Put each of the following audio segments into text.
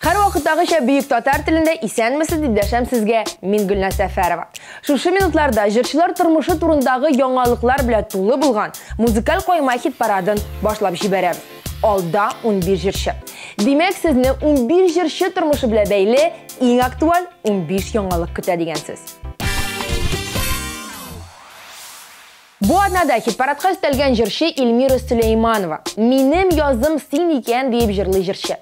Һәрвакыттагыча бөек татар телендә исәнмесез дип дәшәм сезгә мин Гөлназ Сәфәрова. Шушы минутларда җырчылар тормышы турындагы яңалыклар белән тулы булган музыкаль койма хит-парадын башлап җибәрәбез. Алда 11 җырчы. Димәк, сезне 11 җырчы тормышы белән бәйле иң актуаль 15 яңалык көтә дигән сүз. Бу атнада хит-парадка өстәлгән җырчы Эльмира Сөләйманова. Минем язым син икән диеп җырлый җырчы.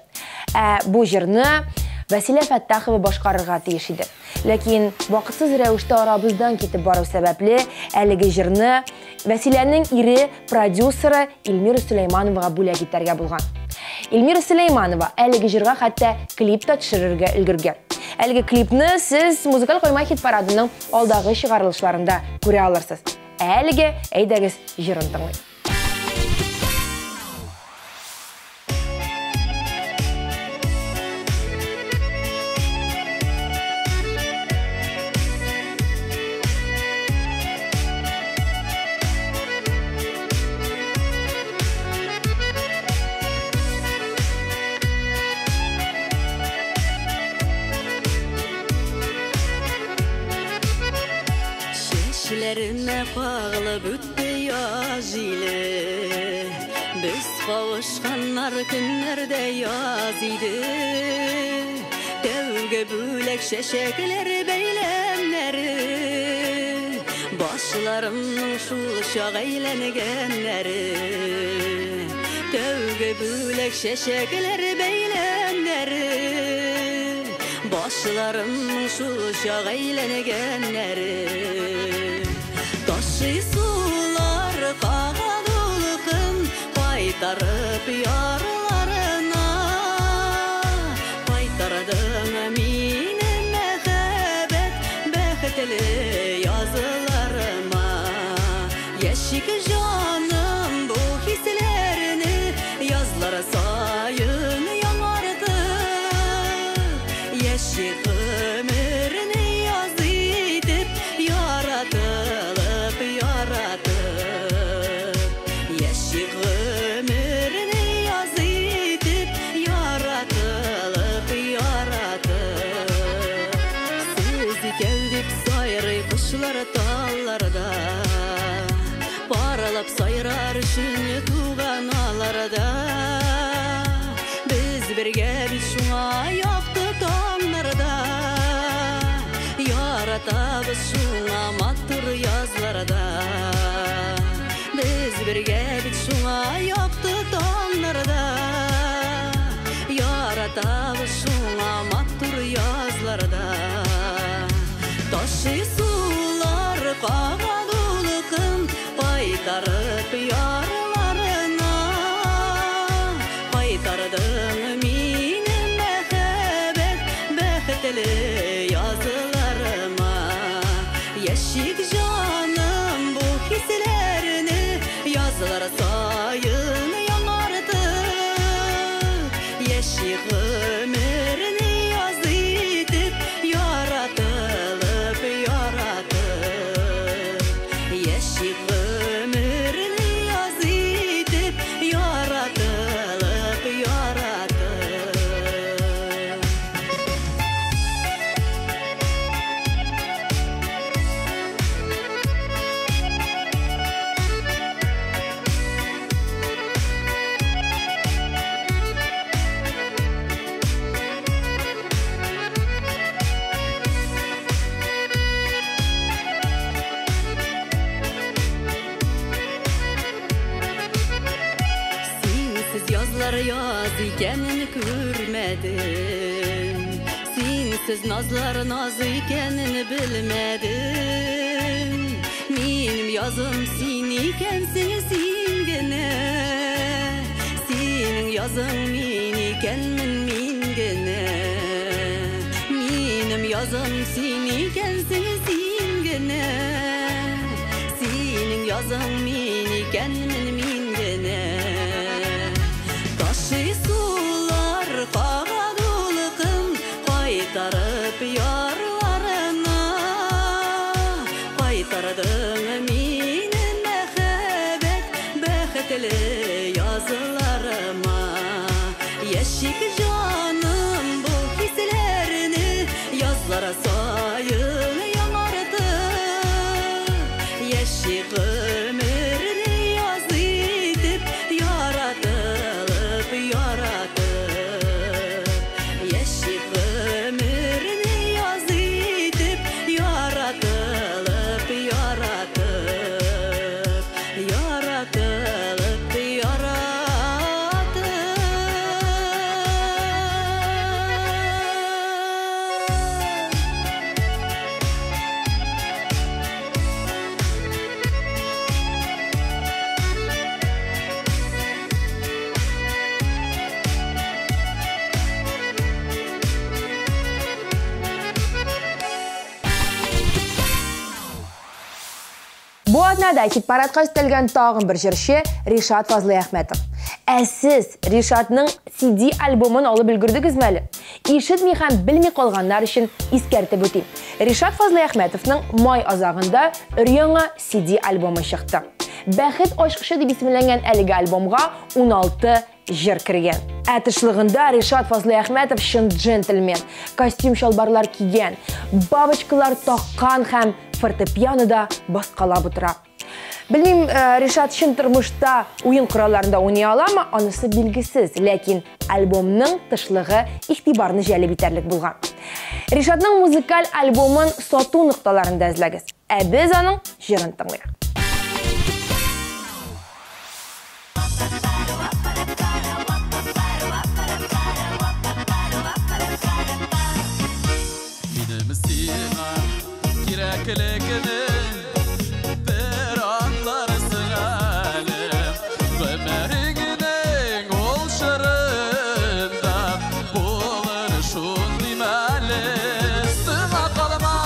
Ә бу җырны Вәсилә Фәттахова башкарырга тиеш иде. Ләкин вакытсыз рәвештә арабыздан китеп бару сәбәпле, әлеге җырны Вәсиләнең ире, продюсеры Эльмира Сөләймановага бүләк итәргә булган. Эльмира Сөләйманова әлеге җырга хәтта клип та төшерергә өлгергән. Әлеге клипны сез музыкаль койма хит-парадының алдагы чыгарылышларында күрә алырсыз. Әлеге әйдәгез җырын тыңлыйк. Чәчләремә кагылып үтте яз җиле. Без кавышканнар көннәрдә яз иде. Тәүге бүләк чәчәкләр бәйләмнәре. Башларымның шул чак әйләнгәннәре. Тәүге бүләк чәчәкләр бәйләмнәре. Башларымның шул чак әйләнгәннәре. Ташый сулар кага дулкын, кайтарып ярларына. Кайтардың мине мәхәббәт бәхетле язларыма. Яшик җаным бу хисләрне язлар саен яңартып. Яшик гомерне яз итеп яратылып яратып. Яшик гомерне яз итеп яратылып яратып. Сез икәү дип сайрый кошлар талларда. Паралап сайрар өчен туган аларда. Без бергә бит шуңа якты таңнарда. Яратабыз шуңа матур язларда. Без бергә бит шуңа якты таңнарда. Яратабыз шуңа матур язларда. Ташый сулар кага дулкын, кайтарып ярларына. Кайтардың мине мәхәббәт бәхетле язларыма. Яшик җаным бу хисләрне язлар саен яңартып. Яшик гомерне яз итеп яратылып яратып. Яшик гомерне яз итеп яратылып яратып. Синсез язлар яз икәнен күрмәдем. Синсез назлар наз икәнен белмәдем. Минем язым син икәнсең син генә. Синең язың мин икәнмен мин генә. Минем язым син икәнсең син генә. Синең язың мин икәнмен мин генә. Ташый сулар кага дулкын, кайтарып ярларына. Бу атнада хит-парадка өстәлгән тагын бер җырчы Ришат Фазлыйәхмәтов. Ә сез Ришатның CD альбомын алып өлгердегезме әле? Ишетми һәм белми калганнар өчен искәртеп үтим. Ришат Фазлыйәхмәтовның май азагында өр-яңа CD альбомы чыкты. Бәхет ачкычы дип исемләнгән әлеге альбомга 16 җыр кергән. Ә тышлыгында Ришат Фазлыйәхмәтов чын джентльмен, костюм-чалбарлар кигән, бабочкалар таккан һәм фортепианода баскалап утыра. Белмим, Ришат чын тормышта уен коралларында уйный аламы, анысы билгесез, ләкин альбомның тышлыгы игътибарны җәлеп итәрлек булган. Ришатның музыкаль альбомын сату нокталарында эзләгез. Ә без аның җырын тыңлыйк. Минем сиңа кирәклекне бер аңларсың әле. Гомереңнең ул чорында булыр шундый мәле. Сиңа калма,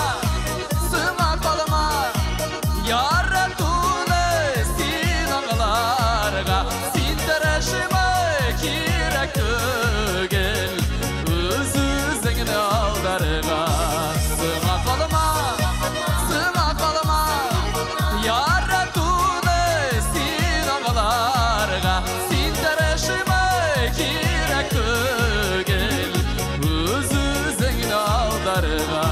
сиңа калма, яратуны син аңларга, син тырышма кирәк түгел, үз-үзеңне алдарга. Сиңа калма, сиңа калма, яратуны син аңларга, син тырышма кирәк түгел, үз-үзеңне алдарга.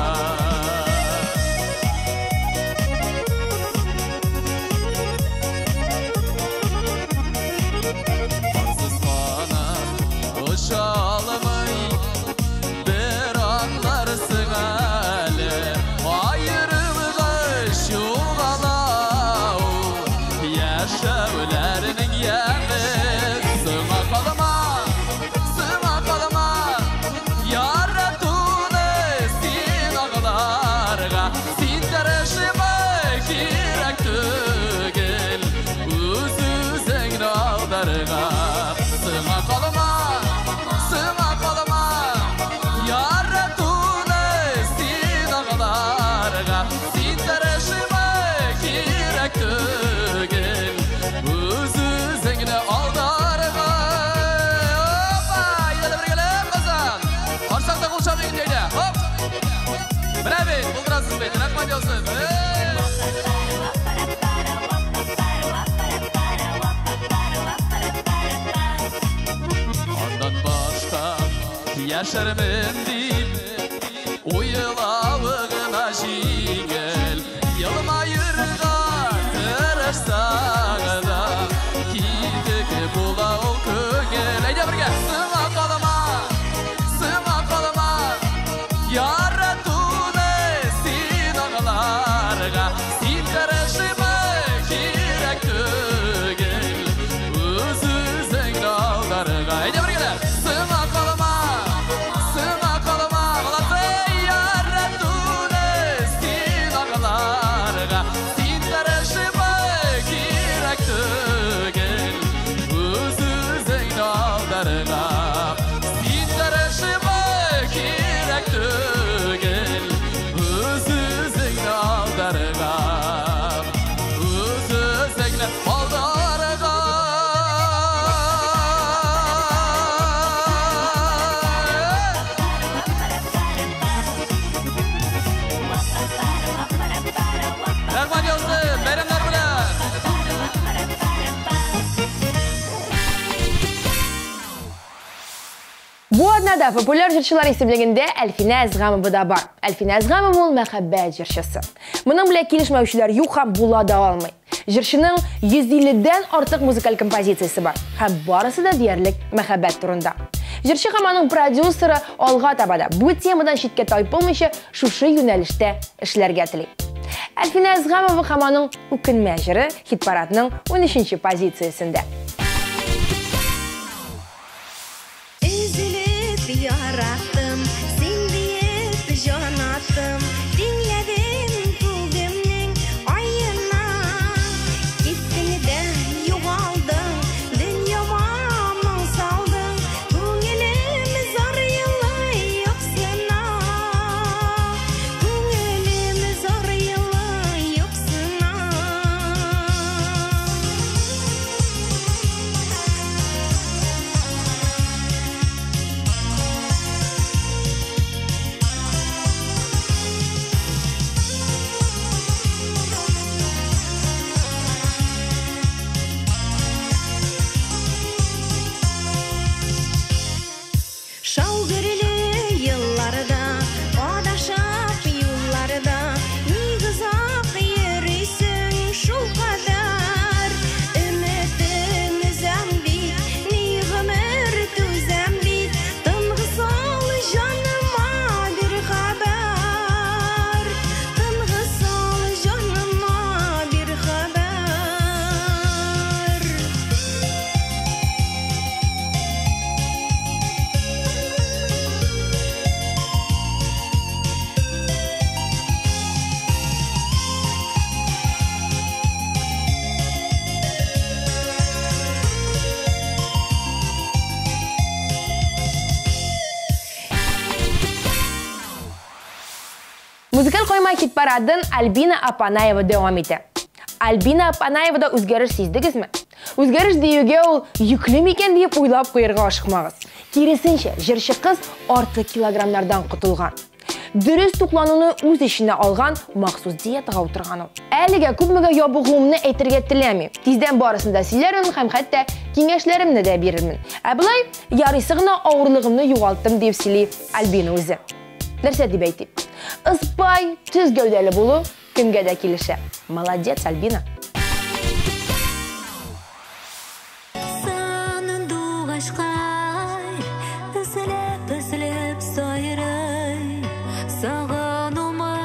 Барсыз канат оча алмый, бер аңларсың әле. Аерылгач югала ул яшәүләрнең яме. Сиңа калма, сиңа калма, яратуны син аңларга, син тырышма кирәк түгел, үз-үзеңне алдарга. Сиңа калма, сиңа калма, яратуны син аңларга, син тырышма кирәк түгел, үз-үзеңне алдарга. Опа! Әйдә бергәләп, Казан! Арсак та кул чабыйк инде, әйдә. Хоп! Менә бит, булдырасыз бит, рәхмәт яусын. Аннан башка яшәрмен дип уйлавы гына җиңел. Елмаерга тырышсаң да, китек була ул күңел. Әйдә бергә! Сиңа калма, сиңа калма, яратуны син аңларга, син тырышма кирәк түгел, үз-үзеңне алдарга. Әйдә бергә! Сиңа калма, сиңа калма, молодцы! Яратуны син аңларга, син тырышма кирәк түгел, үз-үзеңне алдарга. Син тырышма кирәк түгел, үз-үзеңне алдарга. Үз-үзеңне алдарга. Рәхмәт яусын, бәйрәмнәр белән! Бу атнада популяр җырчылар исемлегендә Әлфинә Әзгамова да бар. Әлфинә Әзгамова ул мәхәббәт җырчысы. Моның белән килешмәүчеләр юк һәм була да алмый. Җырчының 150-дән артык музыкаль композициясе бар һәм барысы да диярлек мәхәббәт турында. Җырчы һәм аның продюсеры алга таба да бу темадан читкә тайпылмыйча шушы юнәлештә эшләргә тели. Әлфинә Әзгамова һәм аның Үкенмә җыры хит-парадның 13-нче позициясендә. Өзелеп яраттым, син диеп җан аттым, тиңләдем күгемнең аена. Киттең дә югалдың, дөньяма моң салдың, күңелем зар елый юксына. Күңелем зар елый юксына. Музыкаль койма хит-парадын Альбина Апанаева дәвам итә. Альбина Апанаевада үзгәреш сиздегезме? Үзгәреш диюгә ул йөкле микән диеп уйлап куярга ашыкмагыз. Киресенчә, җырчы кыз артык килограммнардан котылган. Дөрес туклануны үз эченә алган махсус диетага утырган ул. Әлегә күпмегә ябыгуымны әйтергә теләмим. Тиздән барысын да сөйләрмен һәм хәтта киңәшләремне дә бирермен. Ә болай ярыйсы гына авырлыгымны югалттым дип сөйли Альбина үзе. Нәрсә дип әйтим? Ыспай, төз гәүдәле булу кемгә дә килешә. Молодец, Альбина. Сандугачкай өзелеп-өзелеп сайрый, сагынума,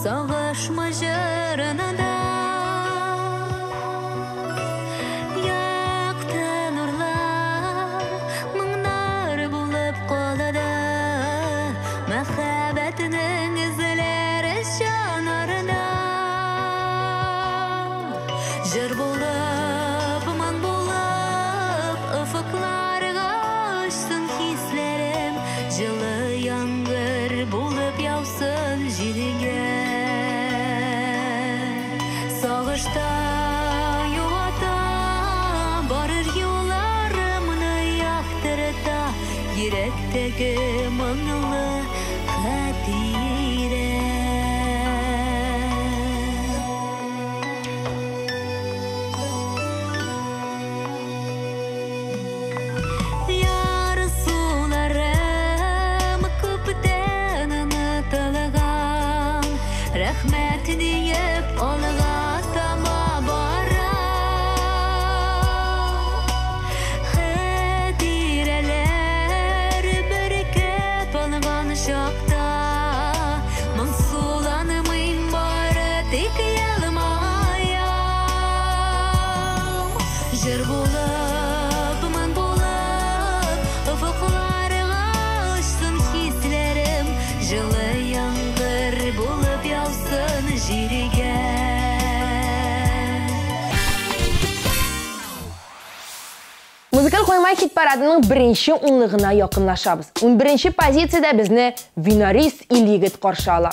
сагышма җырында. Якты нурлар, моңнар булып калды, мәхәббәтнең эзләре җаннарында. Җыр булып, моң булып, офыкларга очсын хисләрем, җылы яңгыр булып яусын җиргә. Сагышта юата, барыр юлларымны яктырта, йөрәктәге моңлы хатирә. Ярсуларым күптән онытылган, рәхмәт диеп алга таба барам. Хатирәләр бөркеп алган чакта, моңсуланмыйм, бары тик елмаям. Җыр булып, моң булып, офыкларга очсын хисләрем, җылы яңгыр булып яусын җиргә. Музыкаль койма хит-парадының беренче унлыгына якынлашабыз. 11 позициядә безне Винарис Ильегет каршы ала.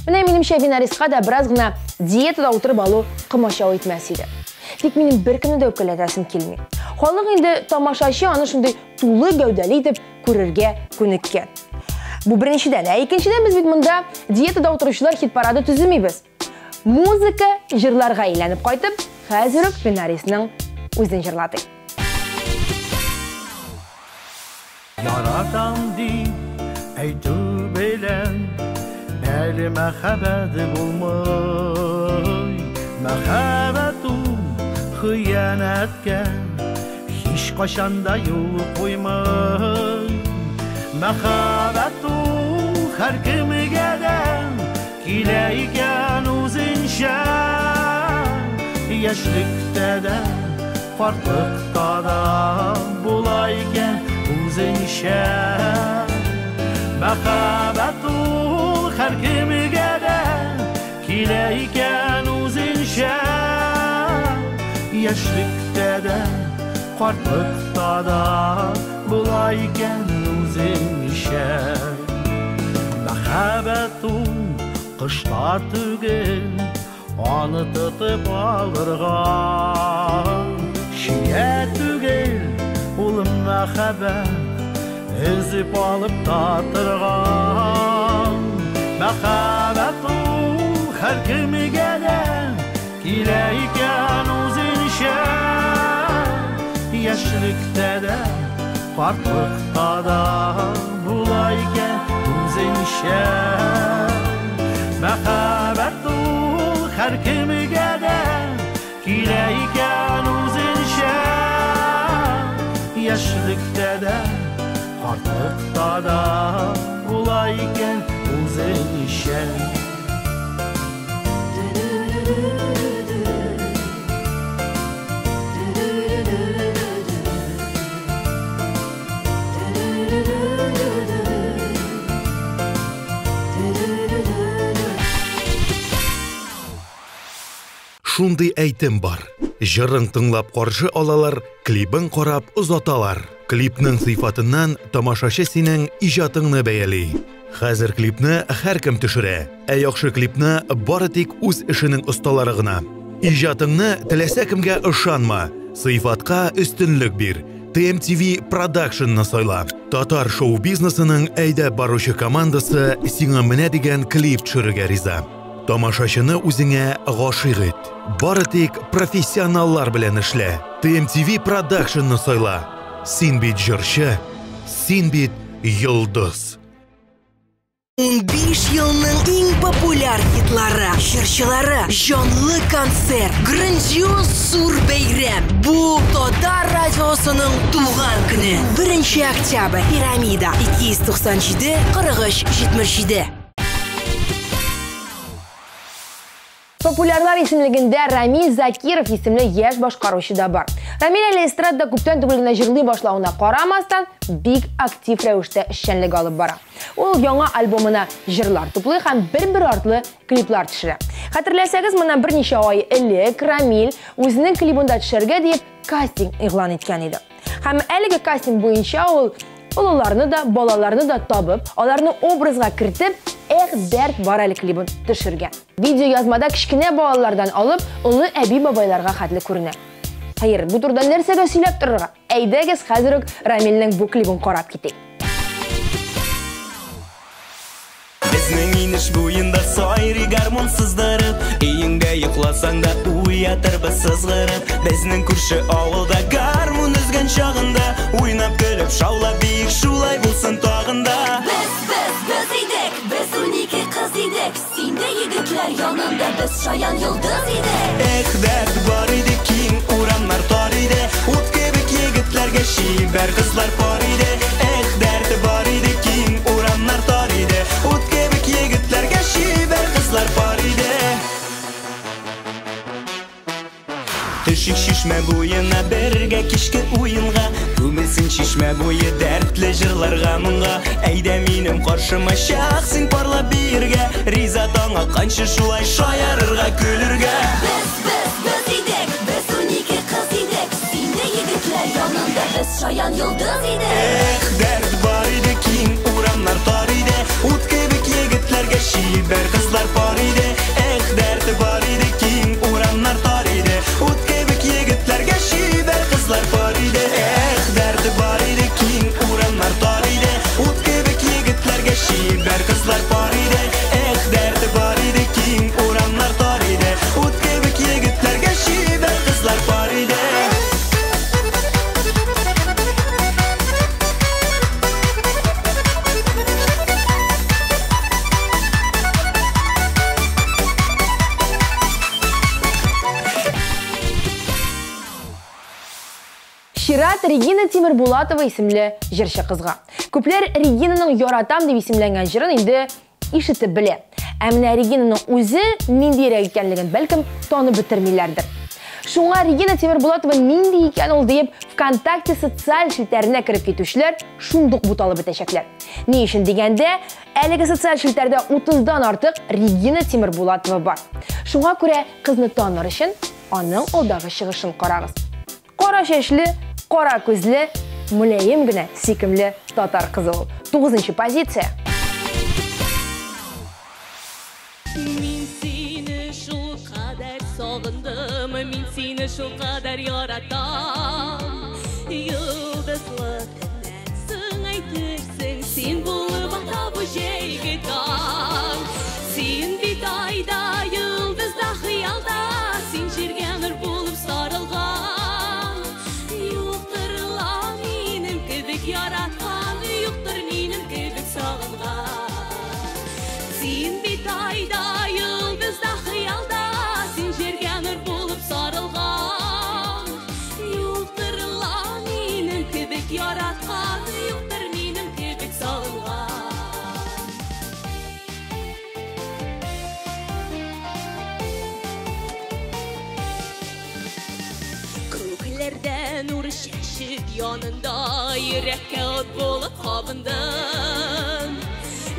Менә минемчә, Винариска да бераз гына диетада утырып алу комачау итмәс иде. Тик минем беркемне дә үпкәләтәсем килми. Халык инде тамашачы аны шундый тулы гәүдәле итеп күрергә күнеккән. Бу беренчедән. Ә икенчедән, без бит монда диетада утыручылар хит-парады төземибез. Музыка җырларга әйләнеп кайтып, хәзер үк Винарисның үзен җырлатыйк. Яратам дип әйтү белән әле мәхәббәт булмый. Мәхәббәт ул хыянәткә һич кайчан да юл куймый. Мәхәббәт ул һәркемгә дә килә икән үзенчә. Яшьлектә дә, картлыкта да була икән үзенчә. Мәхәббәт ул һәркемгә дә килә икән үзенчә. Яшьлектә дә, картлыкта да була икән үзенчә. Мәхәббәт ул кышта түгел, аны тотып алырга. Чия түгел ул мәхәббәт, өзеп алып татырга. Мәхәббәт ул һәркемгә дә килә икән үзенчә. Яшьлектә дә, картлыкта да була икән үзенчә. Мәхәббәт ул һәркемгә дә килә икән үзенчә. Яшьлектә дә, картлыкта да була икән үзенчә. Шундый әйтем бар. Җырың тыңлап каршы алалар, клибын карап озаталар. Клипның сыйфатыннан тамашачы синең иҗатыңны бәяли. Хәзер клипны һәркем төшерә, ә яхшы клипны бары тик үз эшенең осталары гына. Иҗатыңны теләсә кемгә ышанма, сыйфатка өстенлек бир. TMTV Productionны сайла. Татар шоу-бизнесының әйдәп баручы командасы сиңа менә дигән клип төшерергә риза. Тамашачыны үзеңә гашыйк ит. Бары тик профессионаллар белән эшлә. TMTV Productionны сайла. Син бит җырчы, син бит йолдыз. 15 елның иң популяр хитлары, җырчылары, җанлы концерт, грандиоз зур бәйрәм. Бу Татар радиосының туган көне. 1 октябрь, Пирамида, 297 43 77. Популярлар исемлегендә Рамиль Закиров исемле яшь башкаручы да бар. Рамиль әле эстрадада күптән түгел генә җырлый башлавына карамастан, бик актив рәвештә эшчәнлек алып бара. Ул яңа альбомына җырлар туплый һәм бер-бер артлы клиплар төшерә. Хәтерләсәгез, моннан берничә ай элек Рамиль үзенең клибында төшәргә диеп кастинг игълан иткән иде. Һәм әлеге кастинг буенча ул олыларны да, балаларны да табып, аларны образга кертеп, Эх, дәрт бар әле клибын төшергән. Видео язмада кечкенә балалардан алып, олы әби-бабайларга хәтле күренә. Хәер, бу турыда нәрсәгә сөйләп торырга? Әйдәгез, хәзер үк Рамилнең бу клибын карап китик. Безнең инеш буенда сайрый гармун сыздырып, өеңдә йокласаң да уятырбыз сызгырып. Безнең күрше авылда гармун өзгән чагында, уйнап көлеп шаулап биек шулай булсын тагын да. Без, без, без идек, без 12 кыз идек, син дә егетләр янында без шаян йолдыз идек. Эх, дәрт бар иде, киң урамнар тар иде, ут кебек егетләргә чибәр кызлар пар иде. Эх, дәрт бар иде, киң урамнар тар иде, ут кебек егетләргә чибәр кызлар пар иде. Төшик чишмә буена бергә кичке уенга, күмелсен чишмә буе дәртле җырларга моңга. Әйдә минем каршыма чак син парлап биергә, риза таң атканчы шулай шаярырга, көлергә. Без, без, без идек, без 12 кыз идек, син дә егетләр янында без шаян йолдыз идек. Эх, дәрт бар иде, киң урамнар тар иде, ут кебек егетләргә чибәр кызлар пар иде. Эх, дәрт бар иде, киң урамнар тар иде, ут кебек егетләргә чибәр кызлар пар иде. Эх, дәрт бар иде, киң урамнар тар иде, ут кебек егетләргә чибәр кызлар пар иде. Эх, дәрт бар иде, киң урамнар тар иде, ут кебек егетләргә чибәр кызлар пар иде. Чират Регина Тимербулатова исемле җырчы кызга. Күпләр Регинаның Яратам дип исемләнгән җырын инде ишетеп белә. Ә менә Регинаның үзе ниндирәк икәнлеген бәлкем танып бетермиләрдер. Шуңа Регина Тимербулатова нинди икән ул диеп ВКонтакте социаль челтәренә кереп китүчеләр шундук буталып бетәчәкләр. Ни өчен дигәндә, әлеге социаль челтәрдә 30-дан артык Регина Тимербулатова бар. Шуңа күрә кызны таныр өчен аның алдагы чыгышын карагыз. Кара чәчле, кара күзле, мөлаем генә сөйкемле татар кызы ул. 9-нчы позиция. Мин сине шул кадәр сагындым, мин сине шул кадәр яратам. Йолдызлы төннән соң әйтерсең, син булып ата бу җәйге таң. Син бит айда, йолдызда, хыялда, син җиргә нур булып сарылган. Юктыр ла минем кебек яраткан, юктыр минем кебек сагынган. Син бит айда, йолдызда, хыялда, син җиргә нур булып сарылган. Юктыр ла минем кебек яраткан, юктыр минем кебек сагынган. Күкләрдә нур чәчеп янында, йөрәккә ут булып кабындың.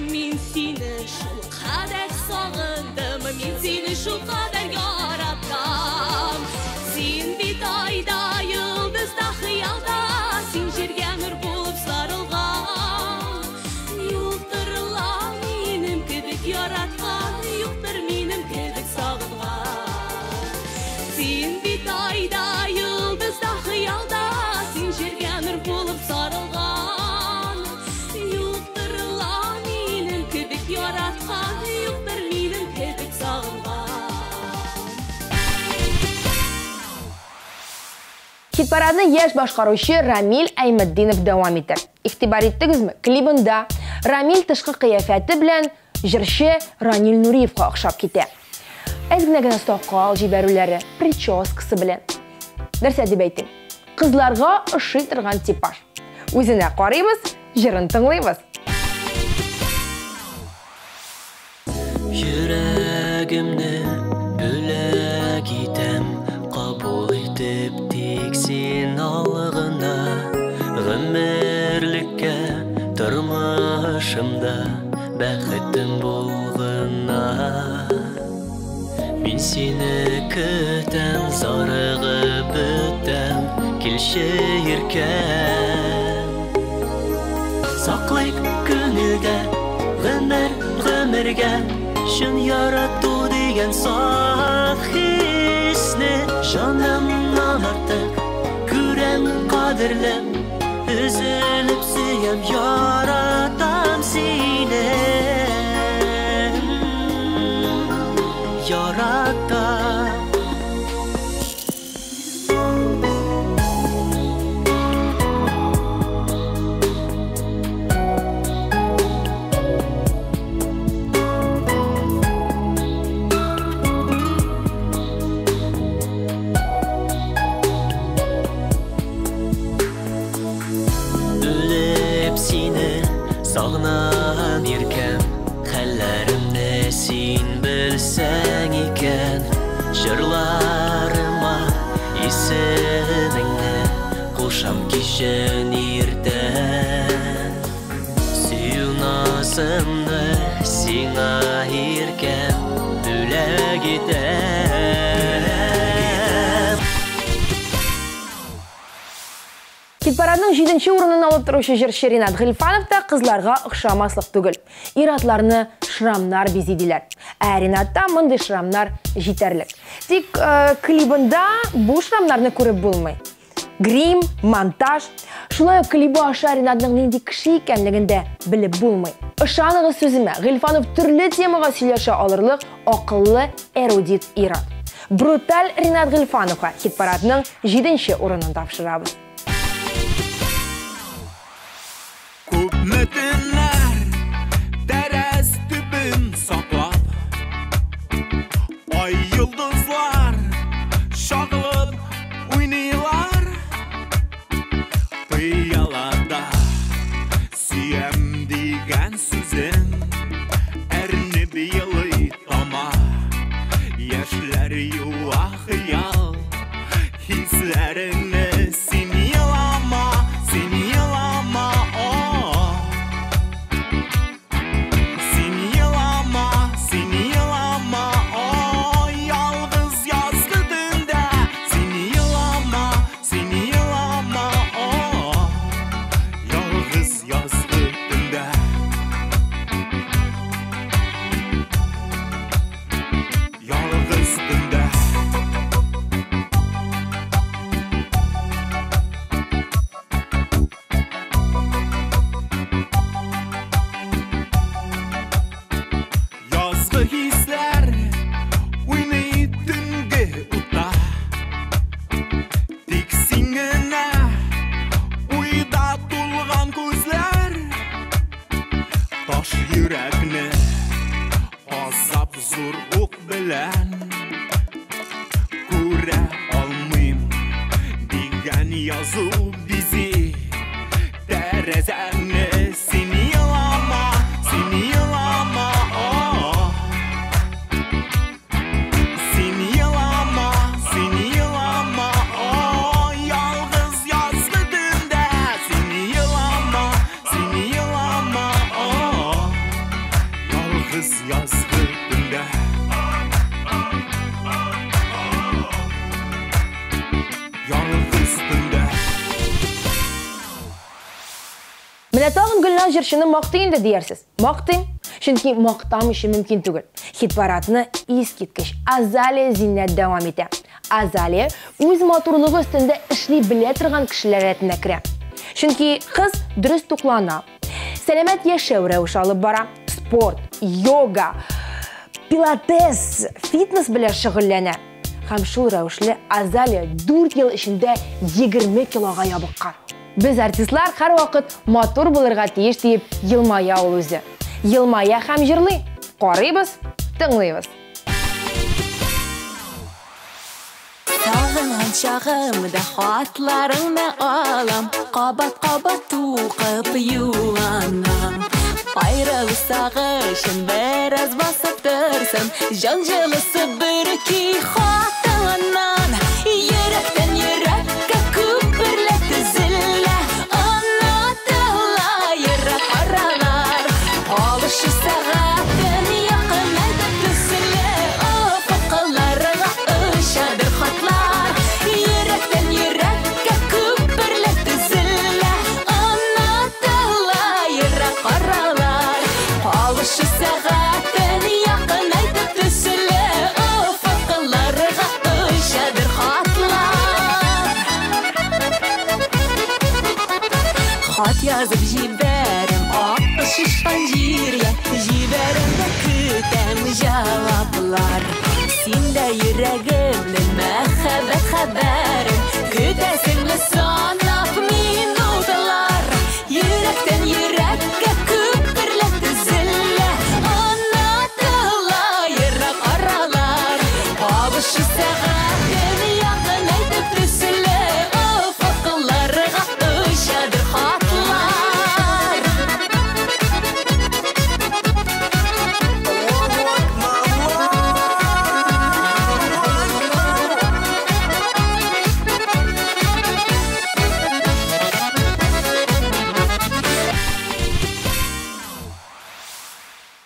Мин сине шул кадәр сагындым, мин сине шул кадәр яратам. Син бит айда, йолдызда, хыялда, син җиргә нур булып сарылган. Юктыр ла Хит-парадны яшь башкаручы Рамил Әйметдинов дәвам итә. Игътибар иттегезме? Клибында Рамил тышкы кыяфәте белән җырчы Ранил Нуриевка охшап китә. Әз генә генә сакал җибәрүләре, прическасы белән. Нәрсә дип әйтим? Кызларга ошый торган типаж. Үзенә карыйбыз, җырын тыңлыйбыз. Йөрәгемне бүләк итәм, кабул итеп тик син ал гына. Гомерлеккә тормышымда бәхетем бул гына. Мин сине көтәм, зарыгып бетәм, килче иркәм. Саклыйк күңелдә гомер гомергә чын ярату дигән саф хисне. Җанымнан артык күрәм кадерлем, өзелеп сөям, яратам сине. Яратам. Үлеп сине сагынам, иркәм, хәлләремне син белсәң икән. Җырларыма исемеңне кушам кичен иртән. Сөю назымны сиңа, иркәм, бүләк итәм. Хит-парадның 7 урынын алып торучы җырчы Ринат Гыйльфанов та кызларга охшамаслык түгел. Ир-атларны шрамнар бизи диләр. Ә Ринатта мондый шрамнар җитәрлек. Тик клибында бу шрамнарны күреп булмый. Грим, монтаж. Шулай ук клибы аша Ринатның нинди кеше икәнлеген дә белеп булмый. Ышаныгыз сүземә, Гыйльфанов төрле темага сөйләшә алырлык акыллы эрудит ир-ат. Бруталь Ринат Гыйльфановка хит-парадның 7 урынын тапшырабыз. Күпме төннәр тәрәз төбен саклап, ай йолдызлар чагылып уйныйлар. Пыялада сөям дигән сүзең әрнеп елый тама. Яшьләр юа хыял хисләреңне, син елама, син елама, о. Син елама, син елама, о, ялгыз язгы төндә. Син елама, син елама, о, ялгыз язгы төндә. Ялгыз төндә. Язгы хисләр уйный төнге утта, тик син генә уйда тулган күзләр. Таш йөрәкне азап зур ук белән күрә алмыйм дигән язу бизи тәрәзәңне. Син елама, син елама, о. Син елама, син елама, о, ялгыз язгы төндә. Син елама, син елама, о, ялгыз язгы төндә. Ялгыз төндә. Менә тагын Гөлназ җырчыны мактый инде диярсез. Мактыйм, чөнки мактамыйча мөмкин түгел. Хит-парадны искиткеч Азалия Зиннәт дәвам итә. Азалия үз матурлыгы өстендә эшли белә торган кешеләр рәтенә керә. Чөнки кыз дөрес туклана, сәламәт яшәү рәвеше алып бара, спорт, йога, пилатес, фитнес белән шөгыльләнә. Һәм шул рәвешле Азалия 4 ел эчендә 20 килога ябыккан. Без артистлар һәрвакыт матур булырга тиеш диеп елмая ул үзе. Елмая һәм җырлый. Карыйбыз, тыңлыйбыз. Сагынган чагымда хатларыңны алам, кабат-кабат укып юанам. Айрылу сагышын бераз басып торсын, җан җылысы бөрки хатыңнан. Йөрәктән йөрәккә күперләр төзелә, онытыла ерак аралар. Алышу сәгатен якынайтып төзелә, офыкларга очадыр хатлар. Йөрәктән йөрәккә күперләр төзелә, онытыла ерак аралар. Алышу сәгатен якынайтып төзелә, офыкларга очадыр хатлар. Хат язып җибәрәм ак шишкан җиргә, җибәрәм дә көтәм җаваплар. Син дә йөрәгемнең мәхәббәт хәбәрен көтәсеңме санап минутлар. Йөрәктән йөрәккә күперләр төзелә, онытыла ерак аралар. Кавышу сәгатен якынайтып төзелә, офыкларга очадыр хатлар.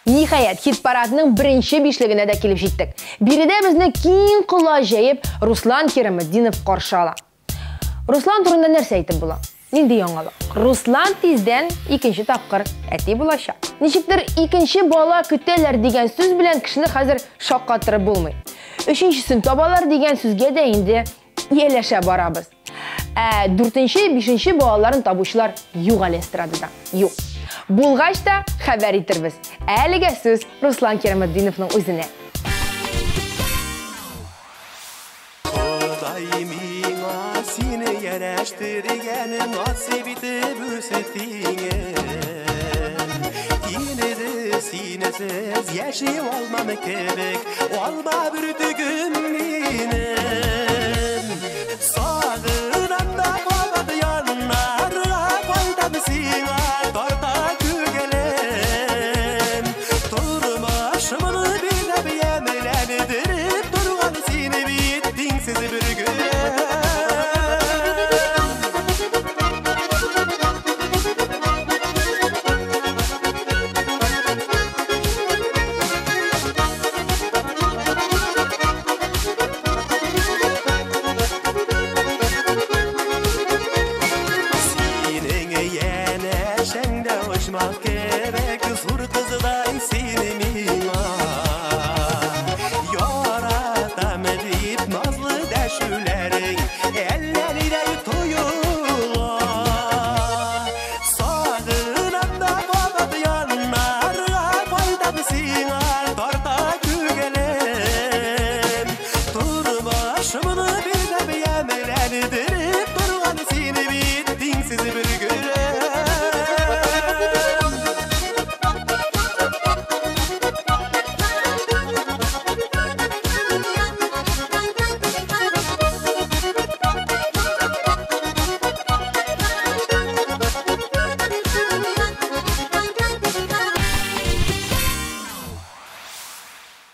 Ниһаять, хит-парадның беренче бишлегенә дә килеп җиттек. Биредә безне киң колач җәеп Руслан Кираметдинов каршы ала. Руслан турында нәрсә әйтеп була? Нинди яңалык? Руслан тиздән икенче тапкыр әти булачак. Ничектер икенче бала көтәләр дигән сүз белән кешене хәзер шаккатырып булмый. Өченчесен табалар дигән сүзгә дә инде ияләшә барабыз. Ә дүртенче, бишенче балаларын табучылар юк әле эстрадада. Юк. Булгач та хәбәр итербез. Әлегә сүз Руслан Кираметдиновның үзенә. Ходай миңа сине ярәштергән, насыйп итеп үзе тиңен. Инде синесез яши алмам кебек, алма бөртегем минем. Сагынам да кабат яннарга кайтам сиңа, тарта күңелем. Тормышымны бизәп ямьләндереп торган сине бит тиңсез бер гөлем. Синең янәшәңдә очмак кебек, зур кыздай сине миңа. Яратам дип назлы дәшүләрең әллә нидәй тоела. Сагынам да кабат яннарга кайтам сиңа, тарта күңелем. Тормышымны бизәп ямьләндереп торган сине бит тиңсез бер гөлем.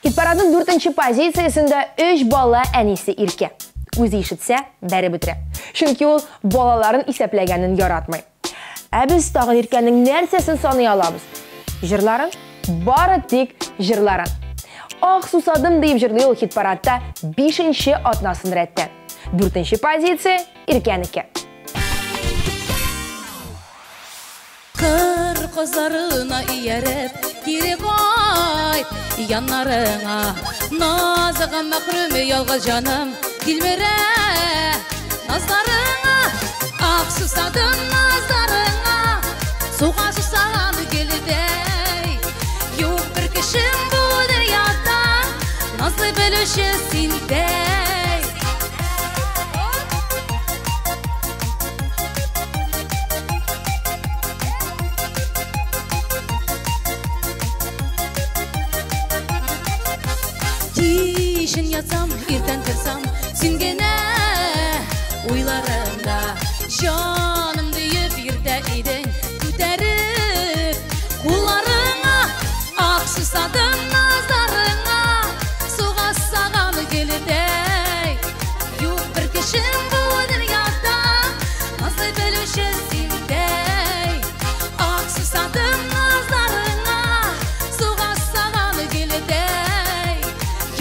Хит-парадның дүртенче позициясендә өч бала әнисе Иркә. Үзе ишетсә, бәреп бетерә. Чөнки ул балаларын исәпләгәнен яратмый. Ә без тагын Иркәнең нәрсәсен саный алабыз? Җырларын? Бары тик җырларын. Ах, сусадым дип җырлый ул хит-парадта бишенче атнасын рәттән. Дүртенче позиция Иркәнеке. Кыр кызларына ияреп, кире кайт яннарыңа. Назыга мәхрүм ялгыз җаным, тилмерә назларыңа. Ах, сусадым назларыңа, суга сусаган гөлдәй. Юк бер кешем бу дөньяда, назлы белүче синдәй. Кичен ятсам, иртән торсам, син генә уйларымда. Җаным диеп йөртә идең, күтәреп кулларыңа, ах сусадым назларыңа, суга саган гөлдәй. Юк бер кешем бу дөньяда, назлый белүче синдәй. Ах сусадым назларыңа, суга саган гөлдәй.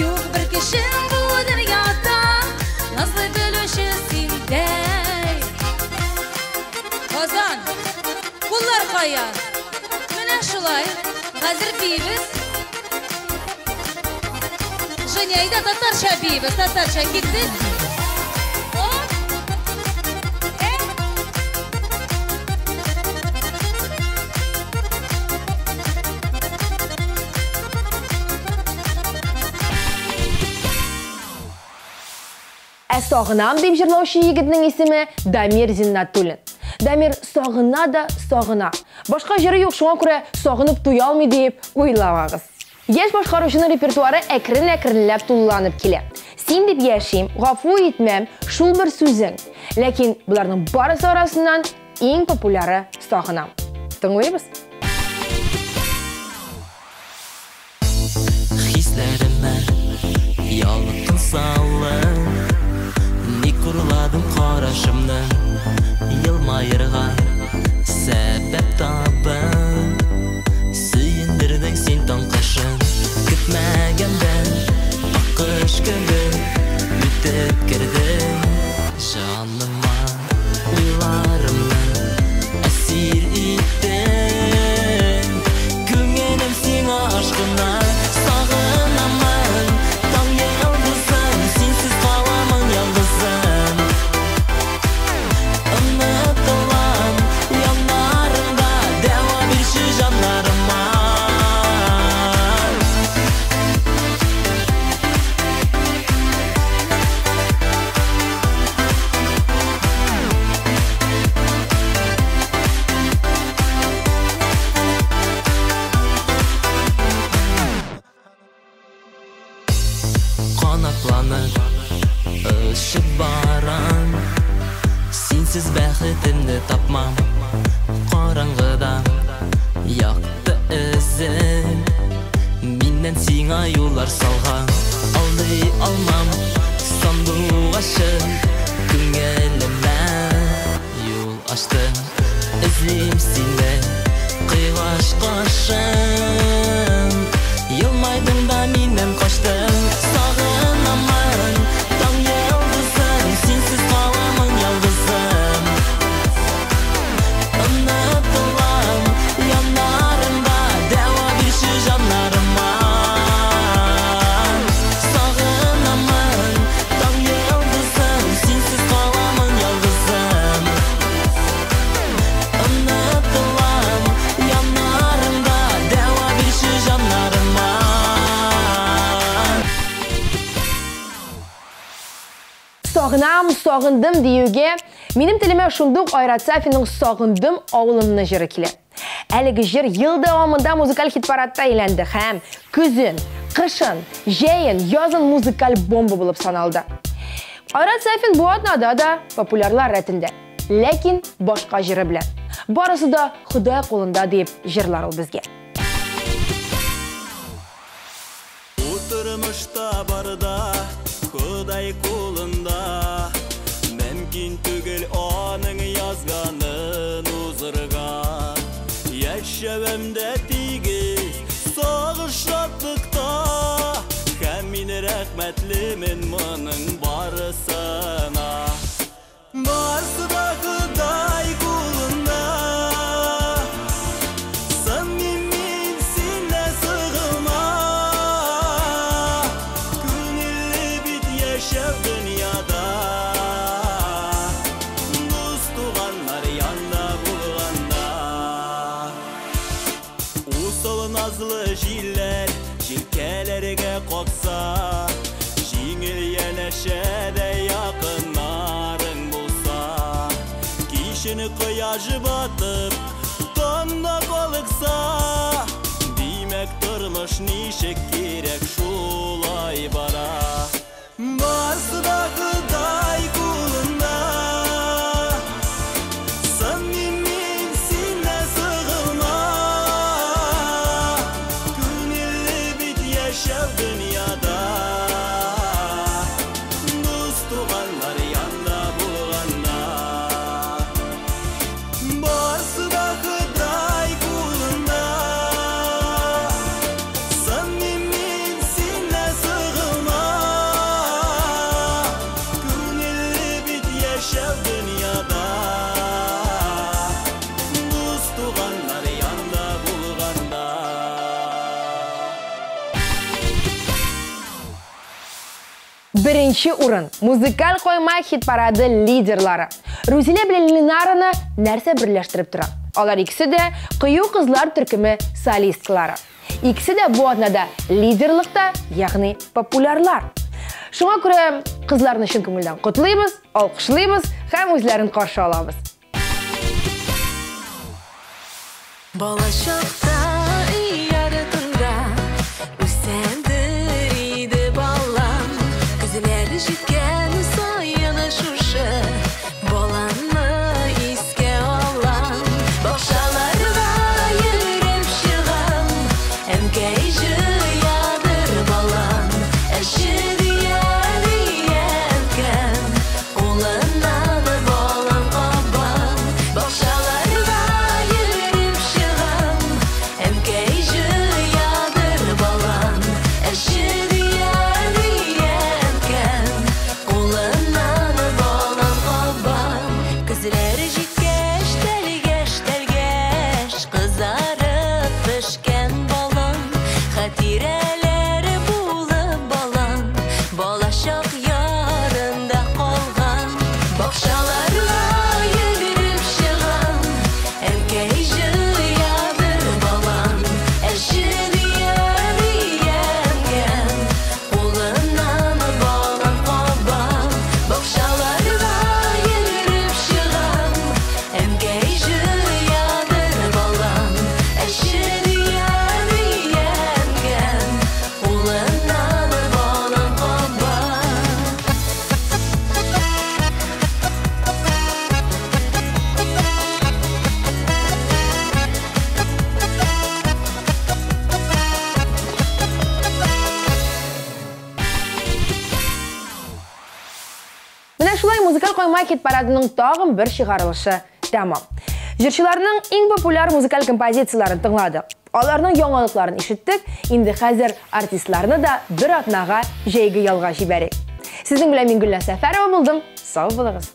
Юк бер кешем бу дөньяда, назлый белүче синдәй. Казан, куллар кая? Менә шулай, хәзер биибез. Женя, әйдә татарча биибез, татарча киттек. Ә сагынам дип җырлаучы егетнең исеме Дамир Зиннатуллин. Дамир сагына да сагына. Башка җыры юк, шуңа күрә сагынып туя алмый дип уйламагыз. Яшь башкаручының репертуары әкрен-әкренләп тулыланып килә. Син дип яшим, гафу итмәм, шул бер сүзең. Ләкин боларның барысы арасыннан иң популяры сагынам. Тыңлыйбыз. Хисләремә ялкын салып, ник урладың карашымны, елмаерга сәбәп табып, сөендердең син таң кашын, көтмәгәндә аккош кебек үтеп кердең җаныма, уйларымны әсир иттең, күңелем сиңа ашкына. Сагынамын таң йолдызым, синсез каламын ялгызым. Онытылам яннарыңда, дәва бирче җаннарыма. Канатланып очып барам, синсез бәхетемне тапмам. Караңгыда якты эзем, миннән сиңа юллар салган. Алдый алмам сандугачы, күңелемә юл ачты. Эзлим сине кыйгач кашым, елмайдың да миннән качтың. Сагынамын таң йолдызым, синсез каламын ялгызым. Онытылам яннарыңда, дәва бирче җаннарыма. Сагынамын таң йолдызым, синсез каламын ялгызым. Онытылам яннарыңда, дәва бирче җаннарыма. Сагынам, сагындым диюгә минем телемә шундук Айрат Сафинның Сагындым авылымны җыры килә. Әлеге җыр ел дәвамында музыкаль хит-парадта әйләнде һәм көзен, кышын, җәен, язын музыкаль бомба булып саналды. Айрат Сафин бу атнада да популярлар рәтендә, ләкин башка җыры белән. Барысы да Ходай кулында дип җырлар ул безгә. Утырмышта барда Ходай кулында, мөмкин түгел аның язганын узырга. Яшәвемдә тигез сагыш шатлыкта, һәм мин рәхмәтлемен моның барысына. Барысы да Ходай кулында, сынмыйм мин синнән сыгылма. Күңелле бит яшәү дөньяда, дус туганнар янда булганда. Усал назлы җилләр җилкәләргә какса, җиңел янәшәдә якыннарың булса. Кичен кояш батып, таңда калыкса, димәк тормыш ничек кирәк шулай Беренче урын. Музыкаль койма хит-парады лидерлары. Рузилә белән Ленараны нәрсә берләштереп тора? Алар икесе дә Кыю кызлар төркеме солисткалары. Икесе дә бу атнада лидерлыкта, ягъни популярлар. Шуңа күрә кызларны чын күңелдән котлыйбыз, алкышлыйбыз һәм үзләрен каршы алабыз. Балачакта өй артында үсәдер иде балам. Көзләр җиткән саен шушы баламны искә алам. Бакчаларга йөреп чыгам, әнкәй җыядыр балам. Әче дия дия әнкәм, кулыннан балам кабам. Бакчаларга йөреп чыгам, әнкәй җыядыр балам. Әче дия дия әнкәм, кулыннан балам кабам. Көзләр җиткәч, тәлгәш, тәлгәш, кызарып пешкән балам. Хатирәләр булып балам, балачак ярында калган. Бакчаларга йөгереп чыгам, әнкәй җыядыр балам. Әче дия дия әнкәм, кулыннан балам кабам. Бакчаларга йөгереп чыгам, әнкәй җыядыр балам. Әче дия дия әнкәм, кулыннан балам кабам. Менә шулай музыкаль койма хит-парадының тагын бер чыгарылышы тәмам. Җырчыларның иң популяр музыкаль композицияләрен тыңладык. Аларның яңалыкларын ишеттек. Инде хәзер артистларны да бер атнага җәйге ялга җибәрик. Сезнең белән мин Гөлназ Сәфәрова булдым. Сау булыгыз.